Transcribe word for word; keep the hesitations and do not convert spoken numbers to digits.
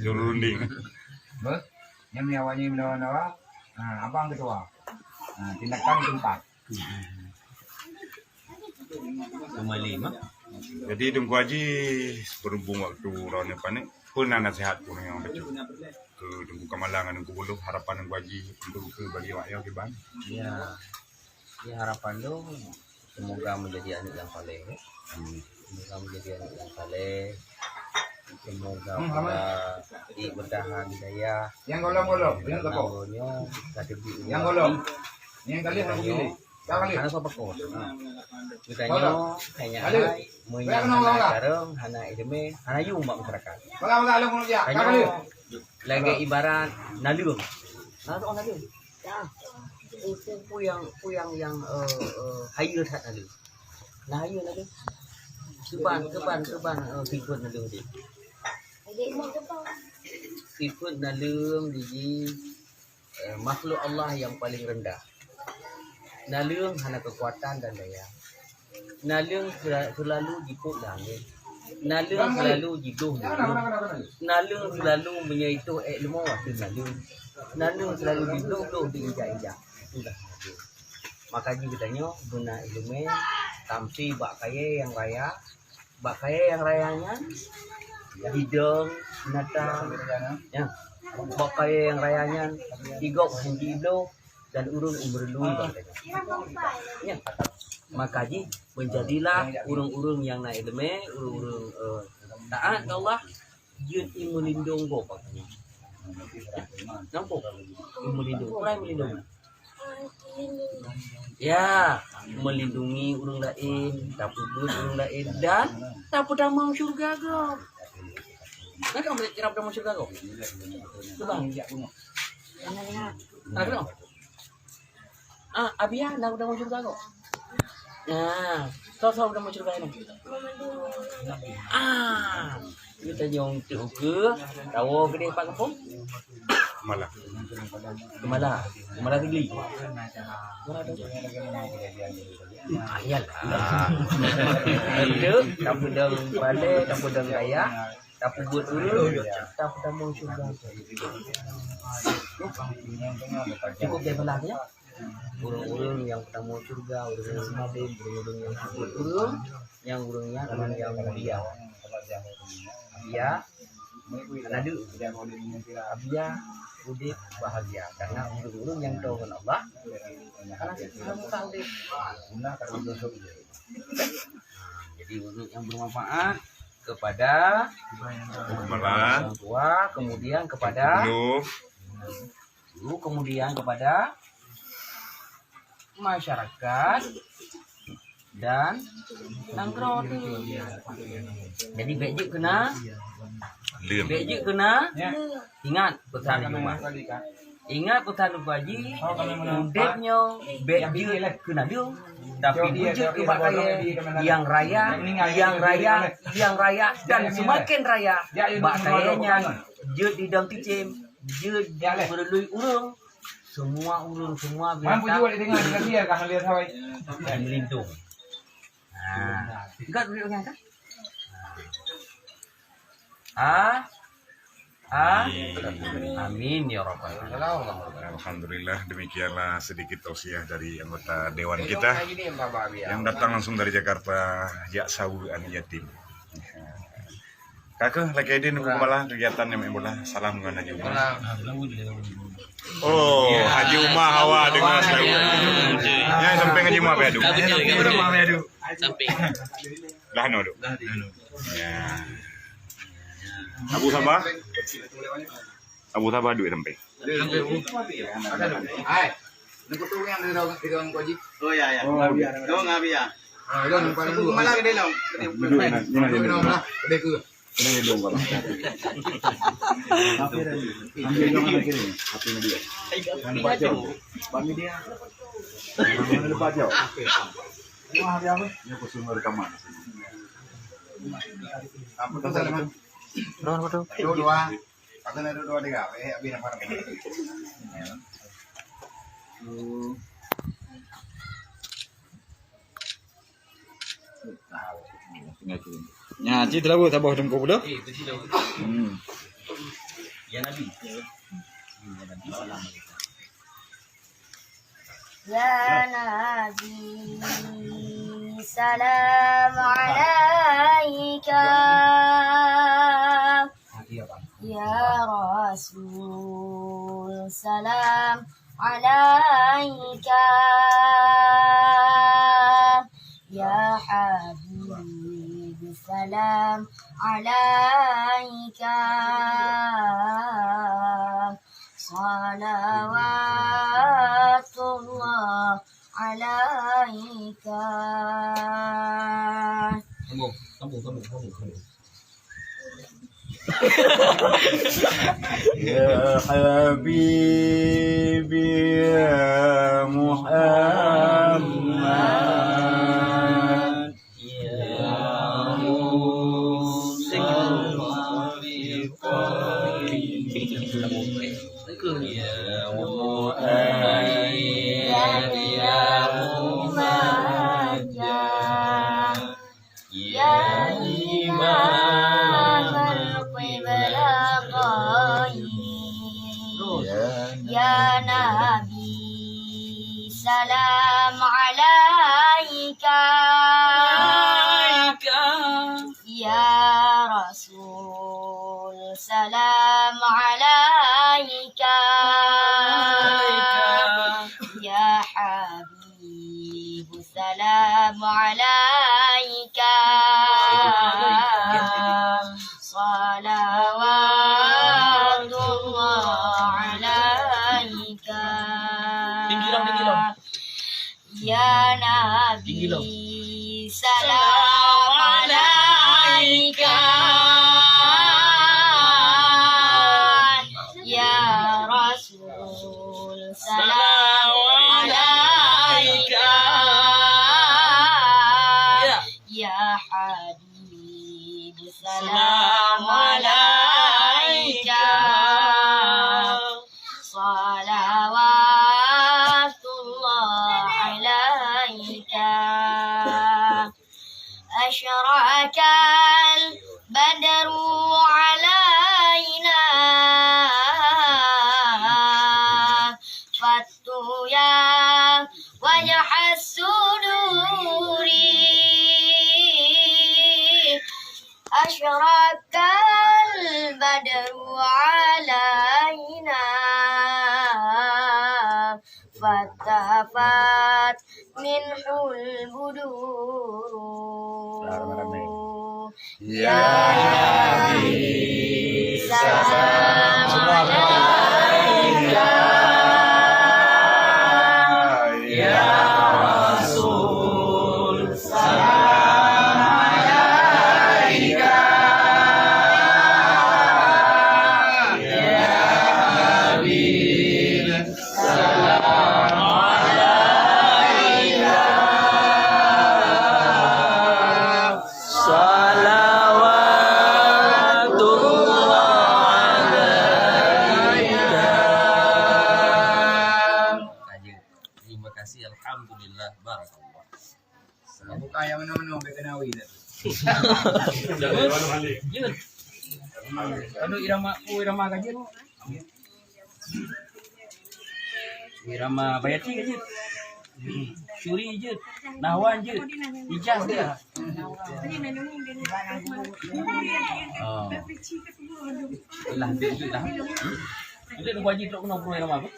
Juru runding. Beuh, nyan awak nyan melawan awak. Ha, abang ketua. Ha, tindakan tempat. Kembali mah. Jadi Teungku Haji, berhubung waktu lawan panik, peue na nasihat pun nyang bacut keu Teungku Kamala ngon Teungku Buluh, harapan Teungku Haji untuk keu bagi awak nyoe kiban? Ya. Ya, harapan lôn, semoga menjadi anak yang saleh, ya. Amin. Semoga menjadi anak yang saleh. Semoga Hmm, pula amin. Diberkahi hidayah. Yang golom-golom, yang Karena tepuk. Ulôn nyoe ka teubiet Yang ulôn golom. Yang kali aku pilih. Yang kali. Hana soe pakon. Ha. Geutanyoe hanya Kali. Hai, meunyo Baik, hana kenapa, Bang? Kareng, hana ileumèe, hana yum bak masyarakat. Bang, bang, along, ya. Tanyoe Kali. Lagèe ibarat naleueng. Nah, soal naleueng. Ya. Peue, peue, peue nyang, peue nyang, nyang, eh, eh, hayeue that naleueng. Nah, hayeue naleueng. Kiban, kiban, kiban, eh, sifeuet naleueng tadi. Sifeuet naleueng jih, eh, makhluk Allah yang paling rendah. Naleueng hana kekuatan dan daya. Naleueng sela-, selalu jipôt langét. Naleueng selalu jidôh naleueng. Naleueng selalu meunyoe itôh ék leumo ateueh naleueng. Naleueng selalu jidôh-dôh diinjak-injak. Itulah naleueng. Maka jih geutanyoe beuna ileumèe tamsi bak kayèe nyang raya. Bak kayèe nyang raya nyan, bidong, binatang, ya. Bak kayèe nyang raya nyan, igop hana jibloe, dan ureueng meureuloh bak geutanyoe. Ya. Maka jih, menjadilah ureueng-ureueng nyang na ileumèe, ureueng-ureueng, eh, taat keu Allah, jeuet imeulindong gob bak geutanyoe. Nampak? Imeulindong. Peue imeulindong? Ya, melindungi ureueng laén, tapeubuet ureueng laén, dan tapeutamong syeuruga gob. Nah, kamu kira peutamong syeuruga gob? Coba. Nah, kenapa? Ah, Abia, dah peutamong syeuruga gob? Nah, soe-soe peutamong syeuruga nyoe? Ah, geutanyoe untuk ke, tawoe keudeh bak gampông? Malah. Keumala. Keumala Sigli. Ah, iyalah. Kita tapeudong balèe, tapeudong dayah, tapeubuet ureueng, tapeutamong syeuruga. Cukup daripada ya. Ureueng-ureueng nyang peutamong syeuruga, ureueng-ureueng alim, ureueng-ureueng nyang tapeubuet ureueng, nyang ureueng nyan ureueng nyang mulia. Mulia. Lalu, Abia udép bahagia karena ureueng-ureueng nyang tho ngon Allah, karena sifat muka udép. Jadi, ureueng nyang bermanfaat kepada orang tua, kemudian kepada guru, kemudian kepada masyarakat dan nanggroe teuh. Jadi, bèk jeuet keu na, bèk jeuet keu na, ingat peusan Teungku Haji. Ingat peusan Teungku Haji, udép nyoe bèk jeuet keu naleueng, tapi beujeuet keu bak kayèe nyang raya, nyang raya, nyang raya, dan seumaken raya bak kayèe nyan jeuet didong cicém, jeuet meureuloh ureueng, semua ureueng, semua binatang melindung. Ha. Ingat duit orang kan? Ha? Ha? Amin. Amin ya rabbal alamin. Alhamdulillah, demikianlah sedikit tausiah dari anggota dewan kita yang datang langsung dari Jakarta, jak saweue aneuk yatim. Ka keuh, lakèe idin keu malam kegiatan nyang boh. Salam ngon Haji Uma. Oh, Haji Uma hawa deungon saweue. Nyan sampéng Haji Uma pih adu. Sampéng. Dah no, Dok. Ya. Abu Sabah? Abu Sabah duek sampéng. Hai. Nak potong yang dia dalam, dia dalam Pak Haji. Oh, ya, ya. Oh, dia. Dong, habis ya. Ah, dia nampak dulu. Malah dia dalam. Duduk, nak, ni nak duduk. Dia ke. Ini dong, Bang. Ambil dong, anak kiri. Apa yang dia? Yang lepas jauh. Bang, dia. Yang lepas jauh. Wah, dia apa? Dia pun semua rekaman. Apa tu, Salman? Dua, dua. Aku nak duduk dua tiga. Eh, habis nampak. Nya, cit lawa saboh tungku pula. Hmm. Ya Nabi. Ya Nabi, salam alaika. Ya Rasul, salam alaika. Ya Habib, salam alaika. Salawatullah alaika. Sambung, sambung, sambung, sambung, sambung. Ya Habibi, ya Muhammad. Ya Muhammad. Ya Muhammad. Ya Muhammad. Ya Imam al-Qiblah. Ya Nabi, salam alaika. Ya Rasul, salam alaika. Ya Habib, salam alaika. Salawatullah alaika. Tinggi lah, tinggi lah. Ya Nabi, tinggi lah, salam alaika. Ya Rasul, salam alaika. Ya. Ya Habib, salam alaika. Salawatullah alaika. Asyraqal badru alaina. Fattuya wajhas suduri. Asyraqal badru alaina. Fattafat minhul budur. Ya Nabi, salam alaika. Ya Rasul, salam alaika. Ya Habib, salam alaika. Salawatullah alaika. Terima kasih, alhamdulillah, barakallah. Buka yang mana-mana, bukan kena awil. Jeuet. Aduh, irama, oh, irama ka jeuet. Irama Bayati ka jeuet. Syuri jeuet. Nahwan jeuet. Ijaz jeuet. Oh. Lah, jeuet lah. Jeuet, Abu Haji, trok keunoe, irama apa?